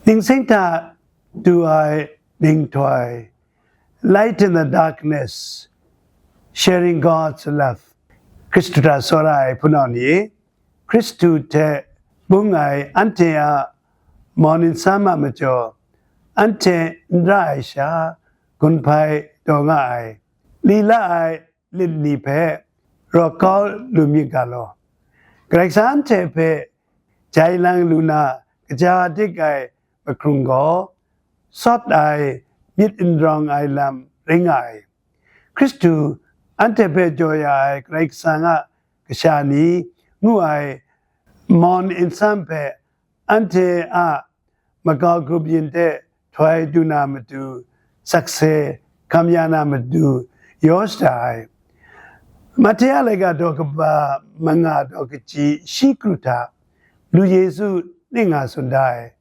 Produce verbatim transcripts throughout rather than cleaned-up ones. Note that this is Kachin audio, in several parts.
Ding seng hta du ai dinghtoi, Light in the Darkness, Sharing God's Love. Hkristu hta tsawra ai hpunau ni, Hkristu hte bung ai anhte a mawn nsam a majaw, anhte n ra ai sha, gun hpai taw nga ai, lila ai lit ni hpe rawt kau lu myit ga law. Karai Kasang anhte hpe jai lang lu na kaja dik ai mahkrung gaw, sawt ai myit n rawng ai lam rai nga ai. Hkristu anhte hpe jaw ya ai Karai Kasang a kasha ni ngu ai mawn nsam hpe anhte a makau grup yin hte htoi du na matu, sakse hkam ya na matu yaw shada ai. Mahte a laika daw kaba manga daw kaji shi kru hta, Madu Yesu ning nga tsun da ai.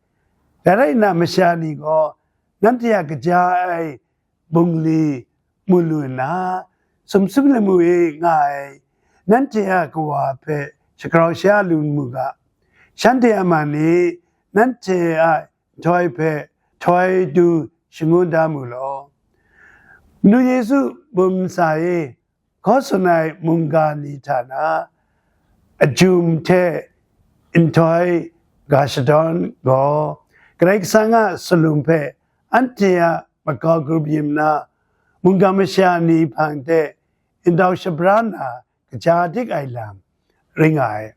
Dai rai nna, masha ni gaw nanhte a kaja ai bungli mu lu nna, sumsum lamu e nga ai nanhte a Kawa hpe shagrau sha lu mu ga, shanhte a man e nanhte a nhtoi hpe htoi du shangun da mu law. Madu Yesu bum ntsa e hkaw tsun ai mungga ni hta na ajum hte nhtoi ga shadawn gaw, Karai Kasang a salum hpe anhte a makau grup yin na mungga masha ni hpang de ndau shabra na kaja dik ai lam rai nga ai.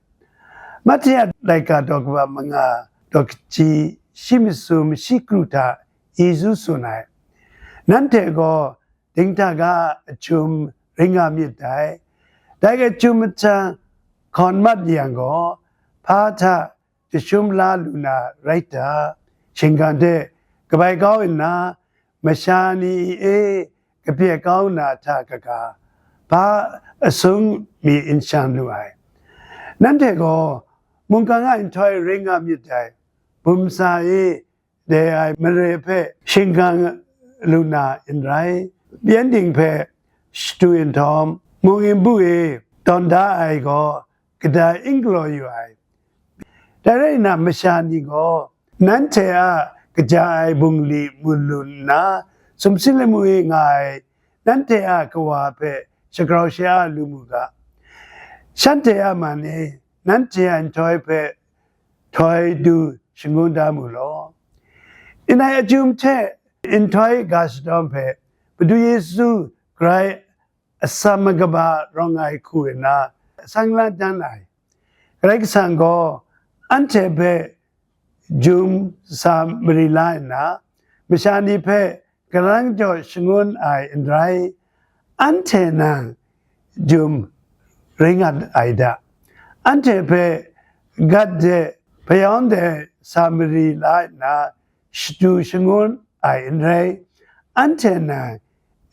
Mahte a laika daw kaba manga daw kaji shi masum shi kru hta Yesu tsun ai. Nanhte gaw dingdang a ajum rai nga myit dai. Dai ajum mahtang hkawn mat yang gaw, hpa hta jashum la lu na rai ta? Shinggan de kabai kau nna, masha ni e kapye kau na hta kaga, hpa asung mi n shan lu ai. Nanhte gaw mungkan a nhtoi rai nga myit dai. Bum ntsa e de ai mare hpe shinggan lu na n rai, pyengdin hpe shatu nhtawm, mung nbu e tawn da ai gaw kadai n galaw yu ai. Dai rai nna, masha ni gaw nanhte a kaja ai bungli mu lu nna, sumsing lamu e nga ai nanhte a Kawa hpe shagrau sha lu mu ga, shanhte a man e nanhte a nhtoi hpe htoi du shangun da mu law. Ndai ajum hte nhtoi ga shadawn hpe Madu Yesu Karai atsam magaba rawng ai hku nna sang la dan ai. Karai Kasang gaw anhte hpe jum sa mari la nna, masha ni hpe karang jaw shangun ai n rai, anhte nang jum rai nga ai da. Anhte hpe gat de hpayawn de sa mari la nna, shatu shangun ai n rai, anhte nang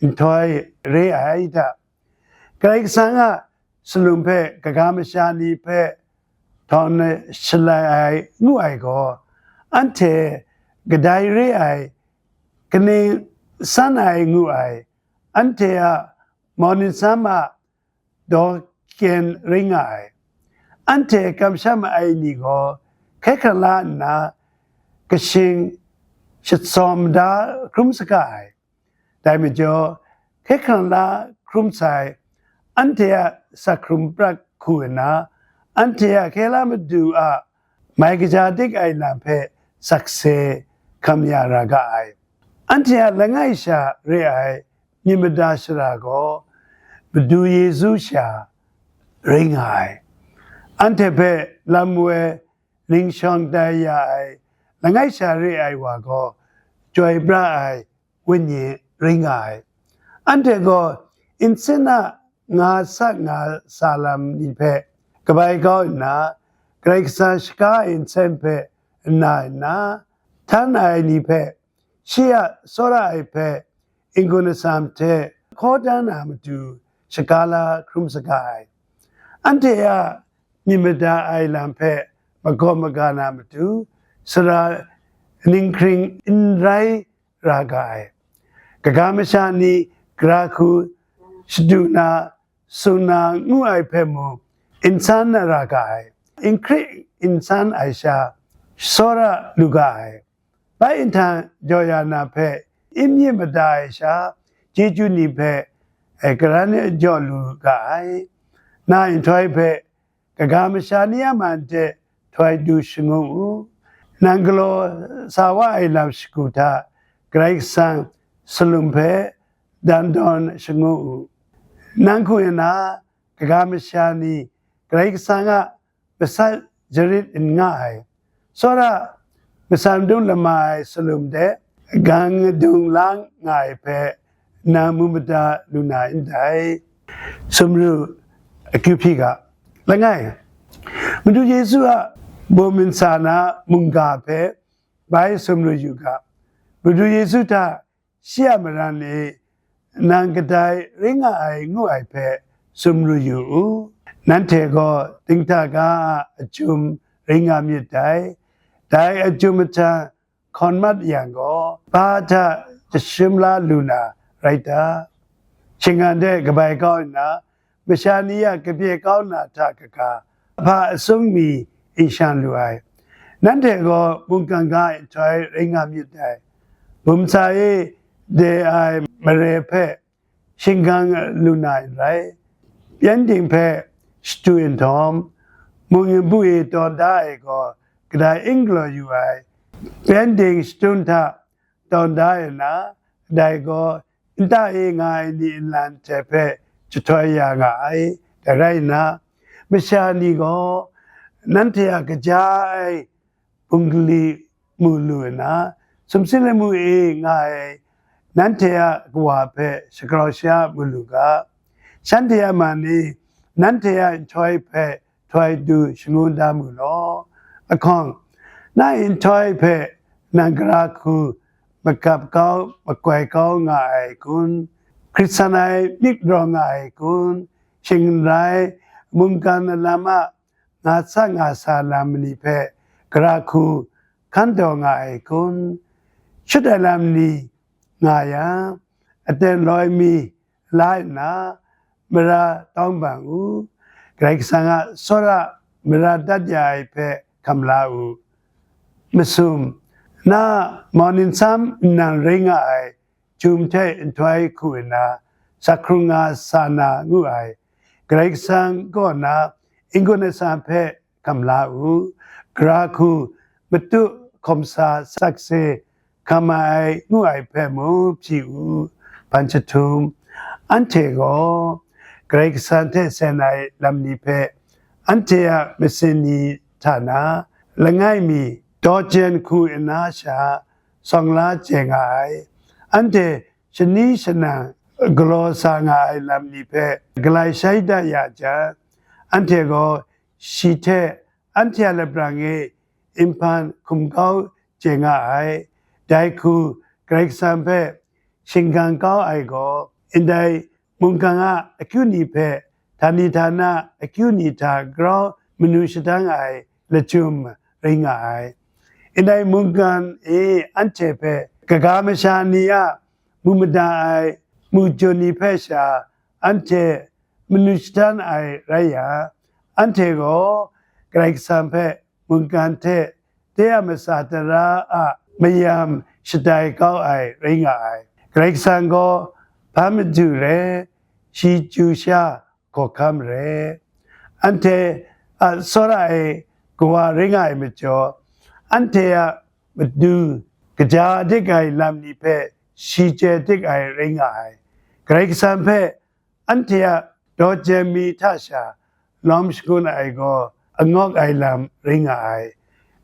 nhtoi re ai da. Karai Kasang a salum hpe kaga masha ni hpe htawn shalai ai ngu ai gaw, anhte kadai re ai, kaning san ai ngu ai, anhte a mawn nsam a daw kyen rai nga ai. Anhte kamsham ai ni gaw hkye hkrang la nna, kashing shatsawm da hkrum saga ai. Dai majaw, hkye hkrang la hkrum sai, anhte a sak hkrum prat hku nna, anhte a hkye la madu a mai kaja dik ai lam hpe sakse hkam ya ra ga ai. Anhte a langai sha re ai myit mada shara gaw Madu Yesu sha rai nga ai. Anhte hpe lam woi ning shawng tai ya ai langai sha re ai wa gaw, chyoi pra ai wenyi rai nga ai. Anhte gaw nsen a nga sat nga sa lam ni hpe kabai kau nna, Karai Kasang shaka ai nsen hpe nna nna, htan ai ni hpe shi a tsawra ai hpe n-gun atsam hte hkaw dan na matu shaka la hkrum saga ai. Anhte a myit mada ai lam hpe magaw maga na matu, sara ninghkring n rai ra ga ai. Kaga masha ni gara hku shadu na, sung na ngu ai hpe mung n san na ra ga ai. N hkri n san ai sha, tsawra lu ga ai. Bai nhtang jaw ya na hpe, imyit mada ai sha, chyeju ni hpe, e, karan jaw lu ga ai. Na nhtoi hpe, kaga masha ni a man hte htoi du shangun u. Nang galaw sa wa ai lam shagu hta, Karai Kasang salum hpe dan dawn shangun u. Nang hku nna, kaga masha ni Karai Kasang a masat jarit n nga ai, tsawra masat madung lama ai salum de gang dung lang nga ai hpe, nang mu mada lu na ndai. Sumru akyu hpyi ga. Langai, Madu Yesu a bum nsa na mungga hpe bai sumru yu ga. Madu Yesu hta shi a maran e nang kadai ring nga ai ngu ai hpe sumru yu u. Nanhte gaw dinghta ga a achyum ring nga myit dai. Dai achyum mahtang hkawn mat yang gaw, hpa hta jashim la lu na rai ta? Shinggan de kabai kau nna, masha ni a kabye kau na hta kaga, hpa asung mi n shan lu ai. Nanhte gaw mungkan ga nhtoi rai nga myit dai. Bum sa e de ai mare hpe shingkang lu na n rai. Pyengdin hpe shatu nhtawm, mung npu e tawn da ai gaw kadai n galaw yu ai. Pyengdin shadun hta tawn da ai na, kadai gaw nta e nga ai ni nlan hte hpe jahtoi ya nga ai. Dai rai nna, masha ni gaw nanhte a kaja ai bungli mu lu nna, sumsing lamu e nga ai nanhte a kawa hpe shagrau sha mu lu ga. Shanhte a man e nanhte a nhtoi hpe htoi du shangun da mu law. Ahkawng, na nhtoi hpe nang gara hku magap kau, makoi kau nga ai kun? Hkrit san ai myit rawng nga ai kun? Shing n rai, mungkan lam a nga sa nga sa lam ni hpe gara hku hkan taw nga ai kun? Shut ai lam ni nga yang, aten loi mi la nna, mara tawng bang u. Karai Kasang a tsawra mara dat ya ai hpe hkam la u. Masum, na mau ninsam nnan rai nga ai jum hte nhtoi hku nna, sa hkrung nga sa na ngu ai. Karai Kasang kaw na n-gun asan hpe hkam la u. Gara hku matu hkawm sa sakse hkam ai ngu ai hpe mung hpyi u. Hpan jahtum, anhte gaw Karai Kasang hte sen ai lam ni hpe anhte a masin ni hta na langai mi daw jen hku nna sha sawng la chye nga ai. Anhte shani shanang galaw sa nga ai lam ni hpe galai shai da ya jang, anhte gaw shi hte anhte a laprang e nhpan hkum kau chye nga ai. Dai hku Karai Kasang hpe shingkang kau ai gaw, ndai mungkan a akyu ni hpe htani htana akyu ni hta grau manu shadang ai lachyum rai nga ai. Ndai mungkan e anhte hpe kaga masha ni a mu mada ai mu jun ni hpe sha anhte manu shatan ai rai yang, anhte gaw Karai Kasang hpe mungkan hte de a matsa tara a mayam shatai kau ai rai nga ai. Karai Kasang gaw hpa madu re, shi chyu sha hkawhkam re. Anhte a tsawra e kawa rai nga ai majaw, anhte a matu kaja dik ai lam ni hpe shi chye dik ai rai nga ai. Karai Kasang hpe anhte a daw jen mi hta sha lawm shangun ai gaw angawk ai lam rai nga ai.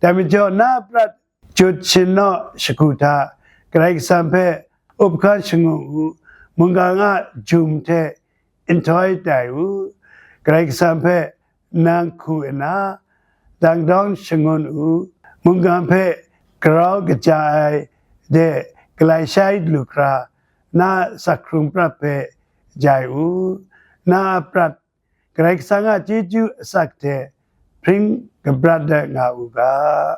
Dai majaw na a prat jut shin naw shagu hta Karai Kasang hpe up hkan shangun u, mungkan a jum hte nhtoi tai u, Karai Kasang hpe nang hku nna, dang dawng shangun u, mungkan hpe grau kaja ai de galai shai lu hkra, na a sa hkrung prat hpe jai u, na a prat Karai Kasang a chyeju asak hte hpring kabrat dat nga u ga.